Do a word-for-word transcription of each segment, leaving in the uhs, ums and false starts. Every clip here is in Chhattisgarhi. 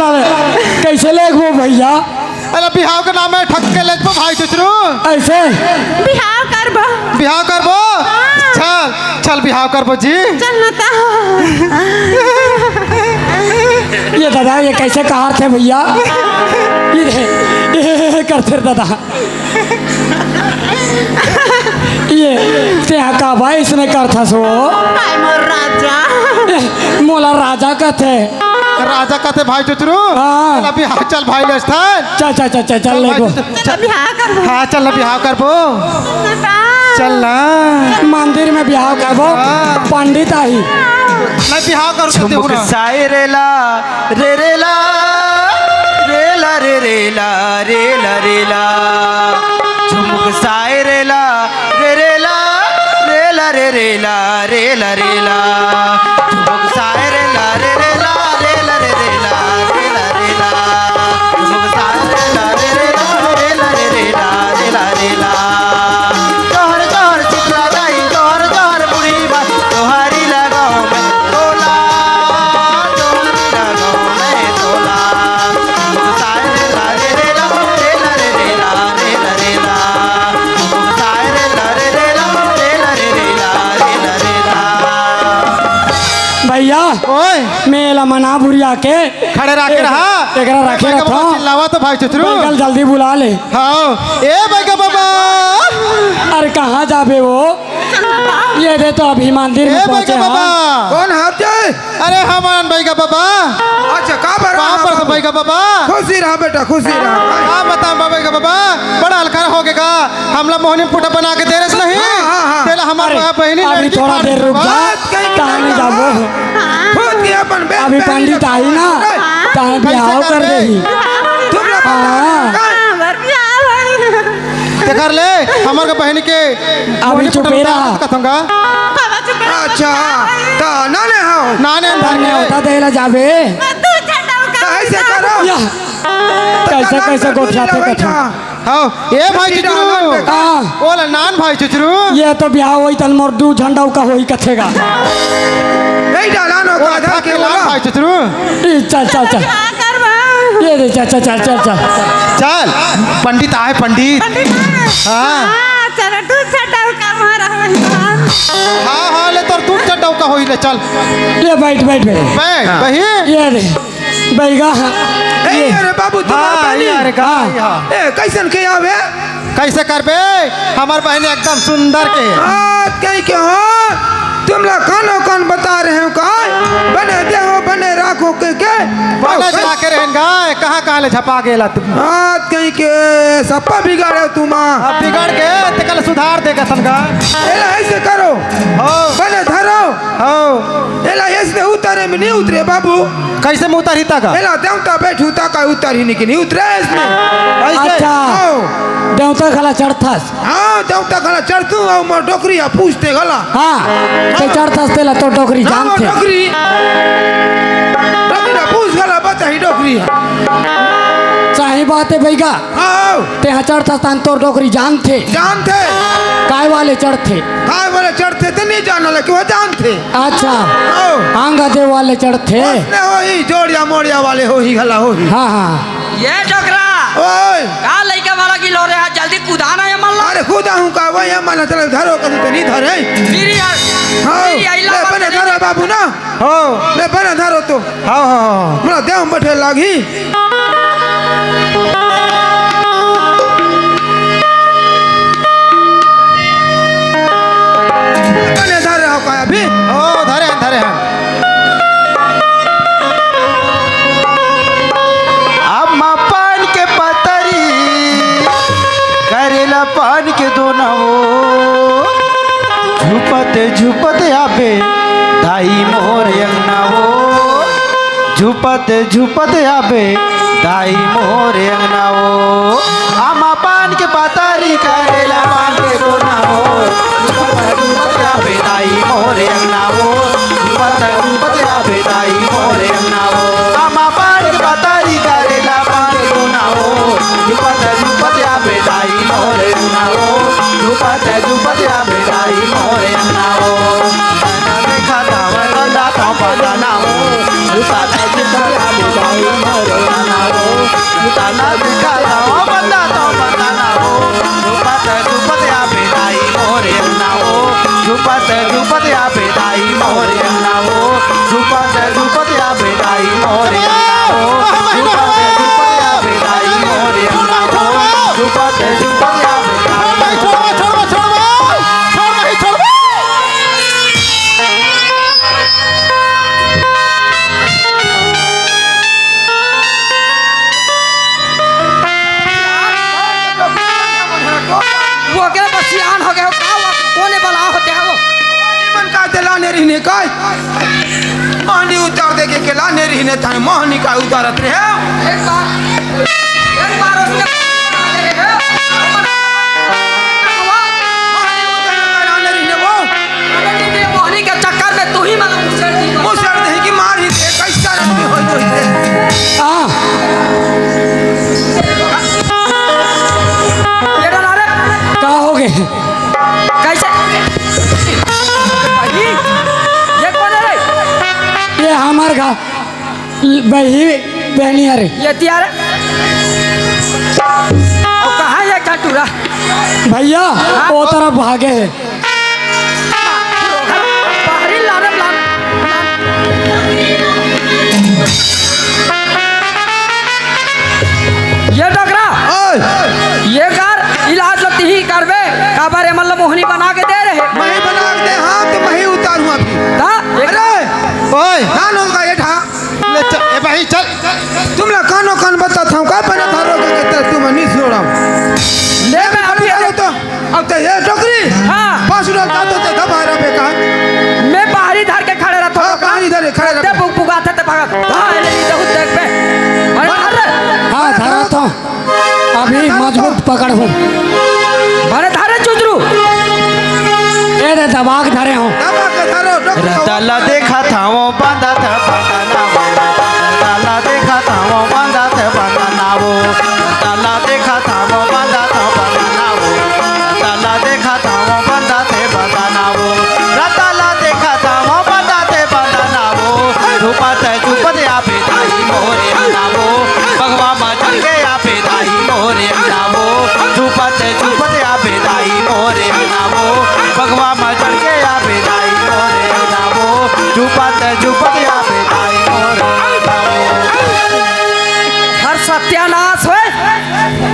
कइसे लेगबो भइया? अरे बिहाव के नाम में ठक के लेगबो भाई चुचरू। अइसे? बिहाव करबो। बिहाव करबो? हाँ। चल, चल बिहाव करबो जी। चल न त। ये दादा, ये कइसे कहत हे भइया? ये, ये करथे दादा। ये तेहा का भाई इसने करथस वो? हाय मोर राजा। ए, मोला राजा कथे। राजा कथे भाई चुचरू। हाँ। चल अभी, हाँ, चल भाई लेस्थन। चल, चल, चल, चल, चल, चल भाई लेगो। चुचरू। चल बिहाव करबो। हाँ, चल ना बिहाव करबो। चल ना। मंदिर में बिहाव करबो। हाँ। पंडित आही। नहीं बिहाव कर देते हो ना। साय रेला, रे रेला, रेला, रे रेला, रेला, रेला। झुमुक साय रेला, रे रेला, रेला, रे रेला, रेला, रेला। झुमुक साय रेला, रे रेला, रेला, रे रेला, रेला, रेला। झुमुक साय रेला, रे रेला, रेला, रे रेला, रेला, रेला। जोहर, जोहर, शीतला दाई, जोहर, जोहर, बूढ़ी माई, तोहरी लगाओ मैं तोला, तोहरी लगाओ मैं तोला। भैया, ओए। मैं एला मना बुरिया के खड़े रखे रहा। एकरा रखे रखो। चिल्लावा तो भाई चुचरू। बैगल जल्दी बुला ले। हाँ, ए बैगा बाबा। अरे कहाँ जाबे वो? ये दे तो अभी मंदिर में ए पहुंचे बैगा हैं। बाबा। कौन हाथ जाए? अरे हमान बैगा बाबा। अच्छा, का बर कहाँ पर बैगा बाबा? खुशी रहा बेटा, खुशी रहा। का बताऊं बैगा बाबा, बड़ा अलखरा हो गया। हमला मोहनी पुटा बना के दे रहे नहीं। हाँ, हाँ, हाँ। तेला हमार अरे, बहनी अभी लड़की थोड़ा देर रुक जा। बात कहीं कहानी जाबो। खुद की अपन बहन अभी पंडित आई ना, तहां बिहाव कर देही। तुम लोग हाँ। तेकर ले हमर के बहन के अभी चुपे रहा। कथंगा। अच्छा, त नाने हो। नाने धन्य होता देला जाबे। त ऐसे करो। या, कैसे, कैसे गोठियाथे कथंगा। हाँ, ए भाई चुचरू। हाँ। ओला नान भाई चुचरू। ये तो बिहाव होई तन मोर दू झंडा का होई कथेगा। नहीं डाला नो का था के लान भाई चुचरू। ई चल, चल, चल। ये दे, चल, चल, चल, चल, चल। चल, पंडित आए, पंडित। हाँ। हाँ, चल, दू झंडा का मारा। हाँ, हाँ, ले तोर दू झंडा का होई ले, चल। ले बैठ, बैठ, बैठ। बैठ, हाँ। बही। ये दे। बैगा, ए, ये। अरे बाबू, तुम हाँ, आता नहीं। यार, का, हाँ। हाँ। ए, कैसन के आवे? कैसे करबे? हमार बहन एकदम सुंदर के। आज कहीं के हो? तुम लोग कानो कान बता रहे हो का? बने देहो, बने राखो के, के? बने झपा के रहन गा, कहाँ, कहाँ ले झपा गेला तुम? आज कहीं के सप्पा बिगाड़े तुम। अब बिगड़ के, ते कल सुधार दे कसम का। एला ऐसे करो। हो। बने धरो। हो। एला ऐसे उतारे में नहीं उतरे बाबू। कैसे में उतारी ता का? एला देवता बैठू ता का उतारी नहीं कि नहीं उतरे इसमें। ऐसे? अच्छा। आओ। देवता घला चढ़थस। हाँ, देवता घला चढ़तू, आओ मोर डोकरी आ पूछते घला। हाँ, ते चढ़थस तेला तो डोकरी हाँ, जानथे। डोकरी। डोकरी ना पूछ घला बता ही डोकरी है। सही बात है भैया। आओ। ते हा चढ़थस तान तोर डोकरी जानथे। जानथे। काय वाले चढ़थे? काय वाले चढ़थे ते नहीं जानला कि वो जानथे। अच्छा। आओ। आंगा दे वाले चढ़थे। उसने होही, जोड़िया मोड़िया वाले होही, घला होही। हाँ, हाँ। ये डोकरा। ओए। का लइका वाला की लो रे, हा जल्दी कुदा ना ये मल्ला। अरे कुदा हूँ का, वो ये मल्ला चल धरो कभी तो नहीं धरे। मेरी यार। हाँ। मेरी आई ले ला बने धरो बाबू ना। हो। ले बने धरो तो। हाँ, हाँ, हाँ। मोला देव में बैठे लागी। बने धरे हो का अभी? ओ, धरे हैं, धरे हैं। अम्मा पान के पतरी, करेला पान के दोना हो। झुपत झुपत आबे दाई मोर अंगना हो। झुपत झुपत आबे दाई मोर अंगना हो। आमा पान के पतारी करेला पान के दोना हो। झुपत झुपत आबे दाई मोर अंगना हो। झुपत झुपत आबे दाई मोर अंगना हो। आमा पान के पतारी करेला पान के दोना हो। झुपत झुपत आबे दाई मोर अंगना हो। झुपत झुपत आबे दाई मोर अंगना हो। देखा दावा दादा तो पता ना हो। झुपत झुपत आबे दाई मोर काय? मोहनी उतार दे के केला ने रहिने थाने मोहनी का उतारत रहे। एक बार, एक बार उसने मोहनी उतार दे के केला ने रहिने वो। मोहनी के चक्कर में तू ही मला मुसर दी। मुसर दे कि मार ही दे, कैसा रंग में होई होई दे। आ। ये डरा रे। का हो गए? कैसे? ये कौन है रे? ये हमार घा-, बही, बहनी है रे। ये तिया रे? और कहाँ ये ठटूरा? भैया, हाँ? वो तरफ भागे है। बाहरी लानत लान-, ये डोकरा, ओए! ये कर इलाज लती ही करबे, काबर एमन ल मोहनी बना के दे रहे। मही बना के दे, हाँ, तो मही उतारूँ अभी। ता? अरे! ओए! कान होगा ये ढा। ले चल, ए भाई, चल। तुम लोग कानो कान बता था, का बना था रोके के तेरे तुम नहीं छोड़ा। ले मैं अभी अरे तो अब तो ये डोकरी। हाँ। पाँच मिनट का तो, तो दबा रहा बेकार। मैं बाहरी धर के खड़े रहता हूँ। हाँ, बाहरी धर के खड़े रहता हूँ। ते बुक बुका था, ते भागा। हाँ, ये नहीं तो देख बे। अरे, अरे। हाँ, धरा तो। अभी मजबूत पकड़ हूँ। अरे, धरे चुचरू। ए रे, दबा के धरे हूँ। दबा के धरो, डोकरी। रतला देखा था वो बांधा था बंधना वो। रतला देखा था वो बांधा था बंधना वो। रतला देखा था वो बांधा था बंधना वो। रतला देखा था वो बांधा थे बंधना वो। रतला देखा था वो बांधा थे बंधना वो। झूपत झूपत या बेदाई मोरे अंगना वो। बगवा मा चढ़ के या बेदाई मोरे अंगना वो। झूपत झूपत या बेदाई मोरे अंगना वो। बगवा मा चढ़ के या बेदाई मोरे अंगना वो। झूपत झूपत या बेदाई मोरे अंगना वो। हर सत्यानाश होए।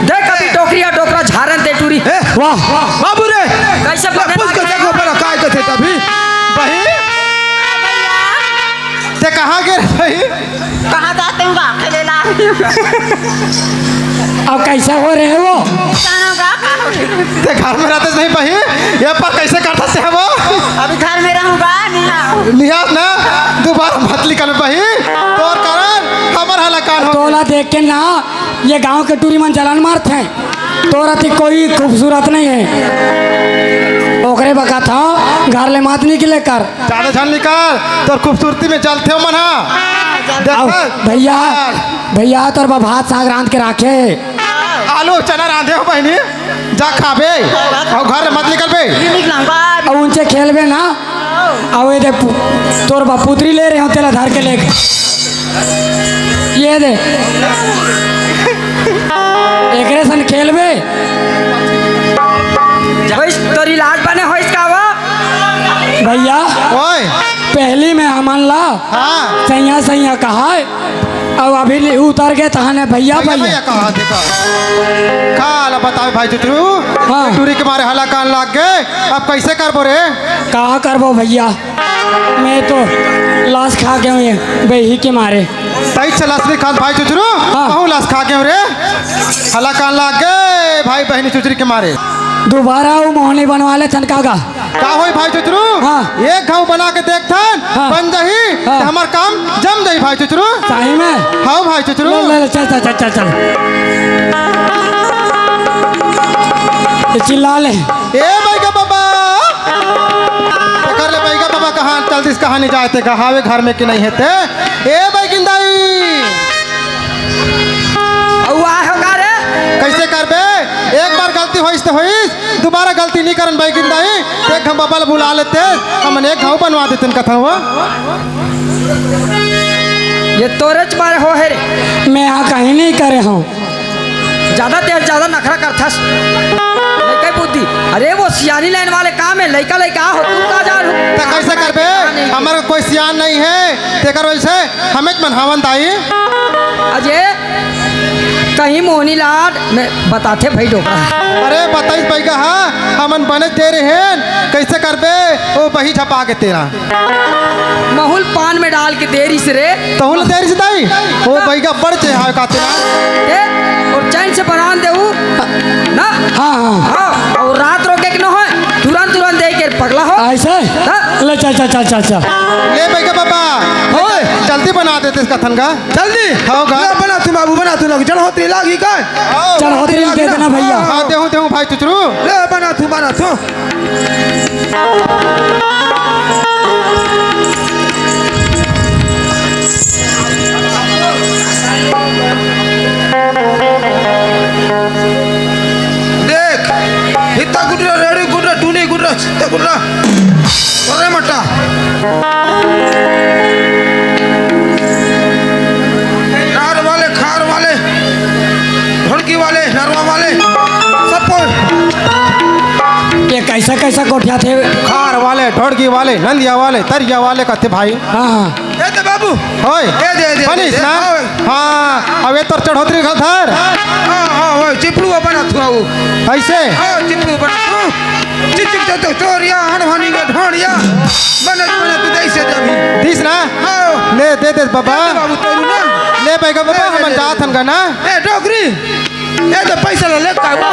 देख अभी डोकरिया डोकरा झारन दे टूरी। ए, वाह, बाबू रे। कैसे ले, बने पूछ के लागे? देखो पहला काय कथे तभी। बही, ते कहाँ गे रे बही? कहाँ जाते हूँ, खेले ला। अब कैसा हो रहे हो? जानो का, का हो? ते घर में रहते नहीं बही, ये पर कैसे करता से वो? अभी घर में रहूँगा, नहीं आओ। नियाज ना, दोबारा मत निकल बही। तोर कारण हमर हलाकान हो। तोला देख के ना ये गांव के टूरी मन जलन मारथे। तोर अति कोई खूबसूरत नहीं है। ओकरे बका था, घर ले मत निकले कर। ज्यादा झन निकल, तोर खूबसूरती में जलथे मन हा। देख अब कर। भैया, भैया तोर बा भात साग रांध के राखे। आलू चना रांधे हो बहिनी, जा खाबे। अउ घर ले मत निकलबे। अउ उनसे खेलबे ना। अउ ये दे पु-, तोर बा पुतरी ले रहे हो, तेला धर के लेके। ये दे। एकरे सन खेलबे। होइस, तोर इलाज बने होइस का वो? भैया, ओए। पहली में हमन ला हाँ। सैया सैया कहाए, अब अभी ले उतर के तहाने भैया भैया भैया। भैया कहा देखा। का ला बतावे भाई चुचरू? हाँ। टूरी के मारे हलाकान लाग गे, अब कैसे करबो रे? का करबो भैया, मैं तो लाश खा गए हूँ ये बही के मारे। सही से लाश नहीं खात भाई चुचरू? हाँ। कहूँ लाश खा गए रे? हलाकान लाग गे भाई बहिनी चुचरी के मारे। दोबारा वो मोहनी बनवा ले थन कागा। का होई भाई चुचरू? हाँ। एक घाव बना के देखथन, हाँ। बन जाही, हाँ। त हमर काम जम जाही भाई चुचरू। सही में? हाँ भाई चुचरू। ले, ले, ले, चल, चल, चल, चल, चल। ये चिल्ला ले। ए बैगा बाबा, कर ले बैगा बाबा कहाँ चल दिस, कहाँ नहीं जाए ते, कहावे घर में कि नहीं है ते। ए बैगिंदाई। अउ आए हो का रे? कैसे करबे? एक बार गलती होइस त होइस, दोबारा गलती नहीं करन बैगिंदाई। एक हम बाबा ला बुला लेते, हमन एक घाव बनवा देते कथा हुआ। ये तोरेच मारे हो है रे। मैं यहाँ कहीं नहीं करे हूँ। ज्यादा तेज, ज्यादा नखरा करथस। लइका बुद्धि। अरे वो सियानी लाइन वाले काम है, लइका लइका हो, तू का जान हो? त कैसे करबे? नहीं। हमर कोई सियान नहीं है, तेकर वजह से हमें मन हवन दाई। अजय, कहीं मोहनी लाड में बताथे भाई डोकरा। अरे बताइस बैगा हा, हमन बने दे रहे हैं, कैसे करबे? ओ बही झपा के तेरा। महुल पान में डाल के दे रिस रे। तहुल दे रिस दाई। ओ बैगा बड़ चेहाव का तेरा। ए, और चैन से बनान देहू। ना? हाँ, हाँ। हाँ, और रात रोके के न होय, तुरंत, तुरंत दे के पगला हो। ऐसे? हाँ? ले, चल, चल, चल, चल, चल। ले, बैगा बाबा। ओए। जल्दी बना देते इसका थनगा। जल्दी? हाँ, गा। ले, बना तू बाबू, बना तू लोग। चढ़ोतरी लागी का? हाँ, चढ़ोतरी दे देना भैया। हाँ, देहूँ, देहूँ भाई चुचरू। ले, बना तू, बना तू। देख, हित्ता गुर्रा, रेड़ी गुर्रा, टूनी गुर्रा, चित्ता गुर्रा, अरे मटा। नार वाले, खार वाले, ढोड़की वाले, नरवा वाले, सबको। ये कैसा, कैसा गोठियाथे? खार वाले, ढोड़की वाले, नंदिया वाले, तरिया वाले कथे भाई। हाँ, हाँ। ए दे बाबू। होय। ए दे, ए दे, बनिस ए दे, ना? होय। हाँ, अब ये तोर चढ़ोतरी का धर। हाँ, हाँ, होय, चिपड़ू बना थुआ वो। ऐसे? हाँ, चिपड़ू बना थुआ। चिक, चिक, चो, चो, चोरिया, हन, हनी के ढोड़िया। बना, बना, तू दे से जाबी। दिस ना? हाँ। ले, दे दे बाबा। ए दे बाबू, तोरू ना। ले, बैगा बाबा, ले, ले, हमन ले, जात ले। हन गा ना। ए, डोकरी। ए तो पैसा ले, ले का वो?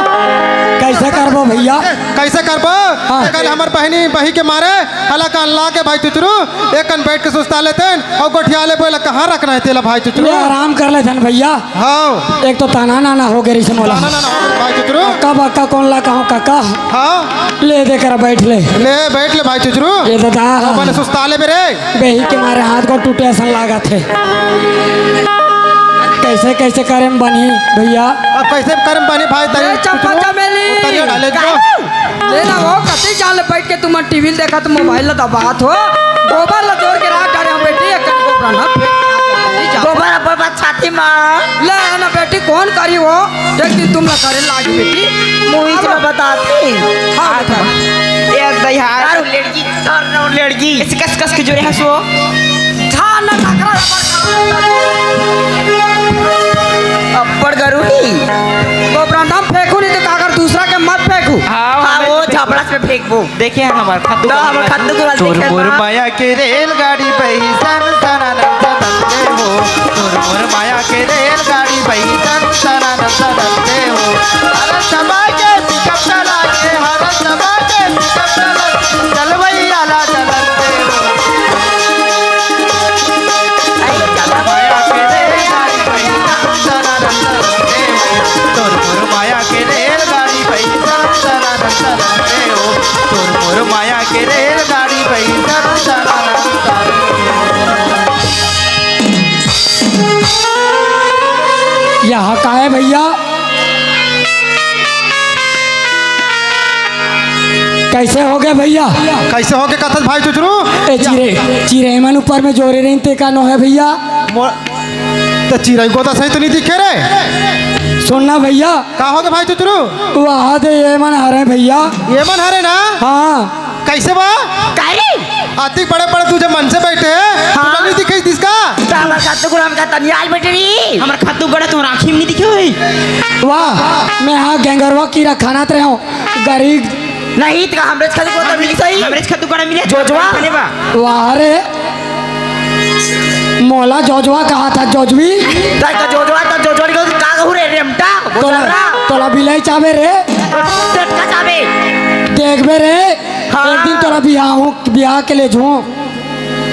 कैसे करबो भैया? कैसे करबो? हाँ। कल हमर बहिनी बही के मारे हला कान ला के भाई चुचरू, एक कन बैठ के सुस्ता लेतेन अउ गोठिया ले बोला कहाँ रखना है तेला भाई चुचरू। ले आराम कर लेथन भैया। हाँ। एक तो ताना नाना हो गए रिसन वाला। ना, ना, ना, भाई चुचरू। काका बाका कौन ला कहूँ काका? हाँ। ले दे कर बैठ ले। ले बैठ ले भाई चुचरू। ये दादा। अपन सुस्ता ले बे रे। बेही के मारे हाथ को टूटे असन लागत हे। कैसे, कैसे करे में बनी भैया? अब कैसे करे में बनी भाई? ए, चंपा चमेली। उतरिया डाले जो। ले ना वो, कति जान ले बैठ के तुम टीवी देखत, मोबाइल ला दबात हो। गोबर ला जोर के राख डारे हम बेटी, एक कन गोबर ना फेंक के आ जा, कति जान। गोबर अपन बात छाती मा। ले ना बेटी, कौन करी वो? एक दिन तुम ला करे लागी बेटी। मुई चलो बताती। हाँ, बता। एक दई हाथ। दारू लड़की, दारू लड़की। ऐसे कस कस के जोरे हंसो। छा ना टकरा रबर। अब्बड़ गरूही। गोबरा हम फेंकू नहीं तो काकर दूसरा के मत फेंकू। हाँ, हाँ, वो झापड़ा से फेंकबो। देखे हैं हमार खत्तू तो का हमार खत्तू के बाद तोर देखे मोर ना। माया के रेलगाड़ी बही सन सनानन सनन दे हो। तोर मोर माया के रेलगाड़ी बही सन सनानन सनन दे हो। हर समा के पिकअप चला के, हर समा के पिकअप चला के, चल भैया ला चलन दे हो। माया के रेलगाड़ी बही सन सनानन सनन दे हो। तोर मोर माया के रेलगाड़ी बही सन सनानन सनन दे हो। तोर मोर माया के रेलगाड़ी बही सन सनानन सनन दे हो। यहाँ का है भैया? कैसे हो गए भैया? कैसे हो गए कथत भाई चुचरू? ए चिरे, चिरे मन ऊपर में जोरे रही ते का नो है भैया? मो-, तो चिरई को तो सही तो नहीं दिखे रे। सुनना भैया। का हो गए भाई चुचरू? वहाँ दे ये मन हरे भैया। ये मन हरे ना? हाँ। कैसे बा? काहे? अतिक बड़े बड़े तुझे मन से बैठे हैं। हाँ। तुझे नहीं दिखाई दिसका? तो हमार खत्तू गुड़ा में का तनियाल बैठे रही। हमार खत्तू गुड़ा तुम राखी में नहीं दिखे हुई। वाह, मैं हाँ गैंगरवा की रखानात रहे हूँ। गरीब। नहीं, तो हमरे खत्तू गुड़ा तो मिली सही। हमरे खत्तू गुड़ा मिले। जोजवा। चले बा। वाह रे। मोला जोजवा कहा था, जोजवी। ताई का जोजवा, ता जोजवा निकल का कहू रे, रेमटा? तोला, बोल रहा। तोला बिलाई चाबे रे। टटका चाबे। देखबे रे। हाँ। एक दिन तोला बियाह हूँ, बियाह के ले जूँ।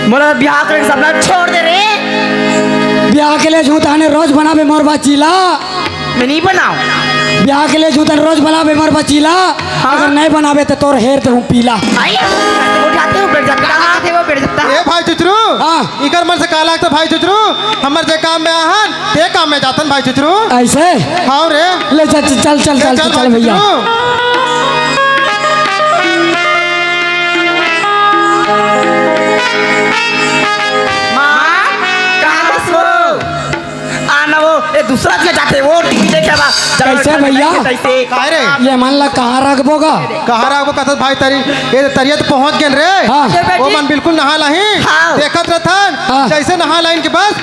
मोला बियाह करे के सपना छोड़ दे रे। बियाह के ले जूँ ताने रोज बनाबे मोर बा चीला। मैं नहीं बनाऊँ। बियाह के ले जूँ ताने रोज बनाबे मोर बा चीला। हाँ। अगर नहीं बनाबे तो तोर हेर ते हूँ पीला। आई, उठाते हो बैठ जाता। कहाँ थे वो बैठ जाता? ए भाई चुचरू। हाँ। इकर मन से का लागता भाई चुचरू? हमर जे काम में आहन, ते काम में जातन भाई चुचरू। ऐसे? हाँ रे। ले चल, चल, चल, चल, ले चल, चल, चल चल भाई भैया। चुचरू। माँ, कहाँ बस हो? आ ना वो, ए दूसरा के जाते, वो टीवी देखे बा। चलो, कैसे भैया? कैसे? काय रे? ये मन ला कहाँ रखबो गा? कहाँ रखबो कथत भाई तरी? ये तरिया तो पहुँच गेन रे। हाँ। ये बेटी। वो मन बिल्कुल नहा लाही। हाँ। देखत रहथन। हाँ। जैसे नहा लाइन के बस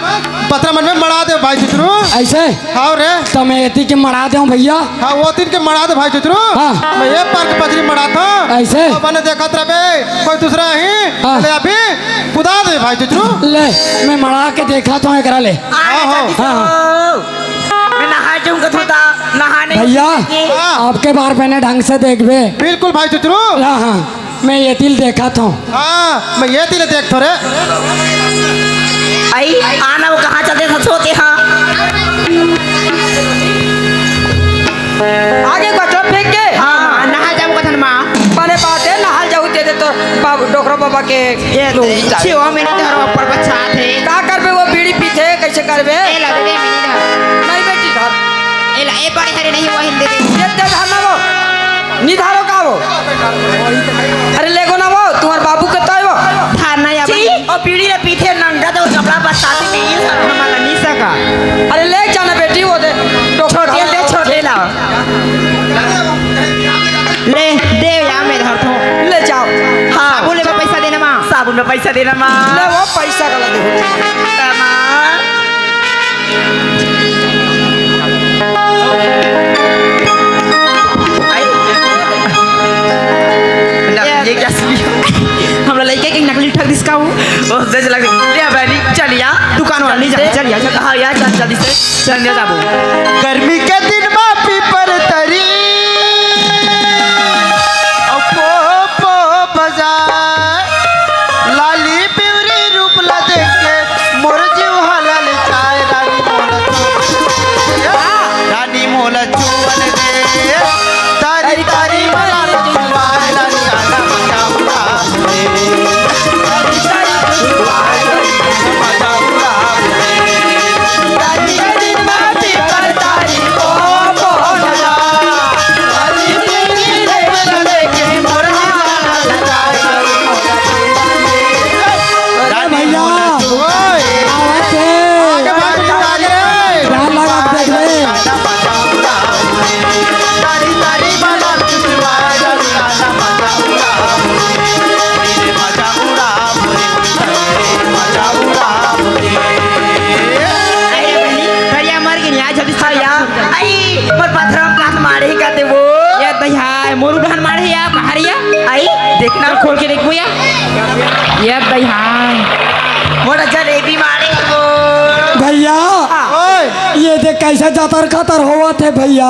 पथरा मन में मड़ा दे भाई चुचरू। ऐसे? हाँ रे। तो मैं एती के मड़ा दे हूँ भैया। हाँ, वो तीन के मड़ा दे भाई चुचरू। हाँ। मैं ये पार के पथरी मड़ा था। ऐसे? तो मैंने देखत रहे कोई दूसरा ही। हाँ। ले अभी कुदा दे भाई चुचरू। ले, मैं मड़ा के देखा तो एकरा ले। हाँ, हाँ। हाँ, हाँ। मैं नहा जाऊंगा तो ता-, नहाने भैया, के। हाँ। आपके बार मैंने ढंग से देखबे। बिल्कुल भाई चुचरू। हाँ, हाँ। मैं ये दिल देखा था। हाँ, मैं ये दिल देख थो रे। आई, आना वो कहाँ चलते था, सोते हाँ। आगे को चुप फेंक के। हाँ, नहा जाऊ कथन माँ। बने बात है, नहा जाऊ दे दे तो बाबू, डोकरा बाबा के। ये तो छिवा में नहीं धरो, ऊपर बच्चा थे। का करबे वो बीड़ी पीते, कैसे करबे? ए ला दे दे, मैं नहीं धरो। नहीं बेटी धर। ए ला, ए बड़े हरे नहीं, वो हिंदे दे। ये दे धर ना वो। नहीं धरो का वो? अरे ले गो ना वो, तुम्हारे बाबू के तो है वो। धारना या छी, बनी। और बीड़ी रे पीते नंगा तो कपड़ा बस्ताते नहीं है। हमारा नहीं सका। अरे ले जाना बेटी वो दे। डोकरा छोटे दे, छोटे ला। ले, दे या मैं धर थो। ले जाओ। हाँ। साबुन ले पैसा देना माँ। साबुन में पैसा देना माँ। ले वो पैसा गला दे। माँ। आई। ना, ये क्या सुनियो? हमरा लइके के नकली ठग दिस का हूँ। ओ, दे लग। ले आ बहनी, चल या। दुकान वाला नहीं जा, चल या, चल। हाँ यार, चल जल्दी से। चल ले जाबो। गर्मी के दिन मा पीपर तरी, अउ पो पो बजाए, लाली पिवरी रूप ला देख के मोर जीव हलल चाय। रानी मोला छुवन दे, रानी मोला छुवन दे, तारी तारी मला छुवाए, रानी आना मजा उड़ा। अरे भैया, आवाज है। ध्यान लगा के देख ले। अरे बहिनी, भैया मर गए, आज जल्दी से हाँ यार। आई, मोर पथरा प्लान मारे ही कहते वो। ये दई हाय, मोर उड़ान मारे या, बाहर या। आई, देखना। खोल के देखबो या। ये दई हाय। मोर जलेबी मारे वो। भैया, हाँ। ओए। ये देख कैसे जतर खतर होवत हे भैया।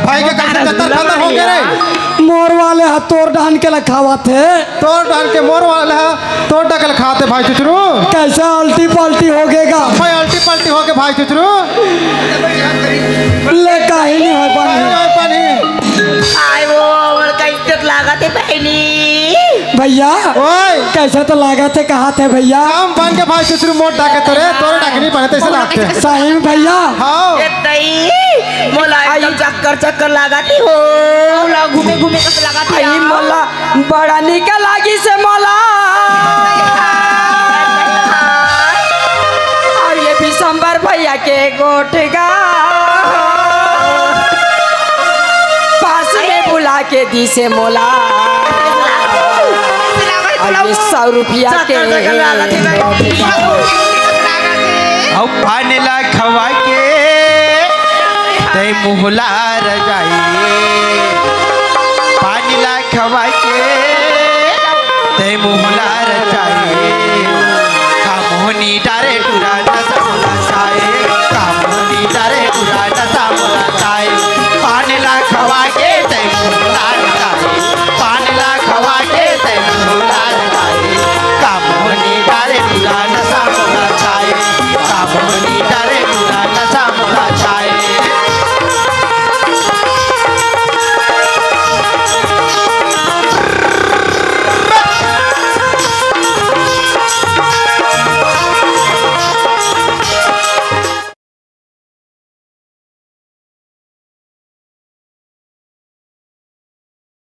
भाई के कैसे जतर खतर हो गए रे? मोर वाले हा तोर डहन के लखावत हे। तोर डहन के मोर वाले हा तोर डकल खाते भाई चुचरू। कैसे अल्टी पल्टी हो गेगा? भाई अल्टी पल्टी हो के भाई चुचरू। ले काहे नहीं होय पानी? नहीं होय पानी। आय वो, और कैसे लागत हे बहनी? भैया, ओए। कैसे तो लागत हे, कहा थे भैया? हम बन के भाई चुचरू मोट डाके तोरे, तोरे डाके नहीं बने, तैसे लागते। सही में भैया? हाँ। ए तई, मोला एकदम चक्कर चक्कर लागत हे हो। मोला घूमे घूमे कस लागत हे आई यार। मोला बड़ा निक लागिस हे मोला। अउ ये विशंबर भैया के गोठ गा। पास में बुला के दिस हे मोला। अउ ये सौ रुपया के। अउ पान ला खवा के तै मुहला रजाई।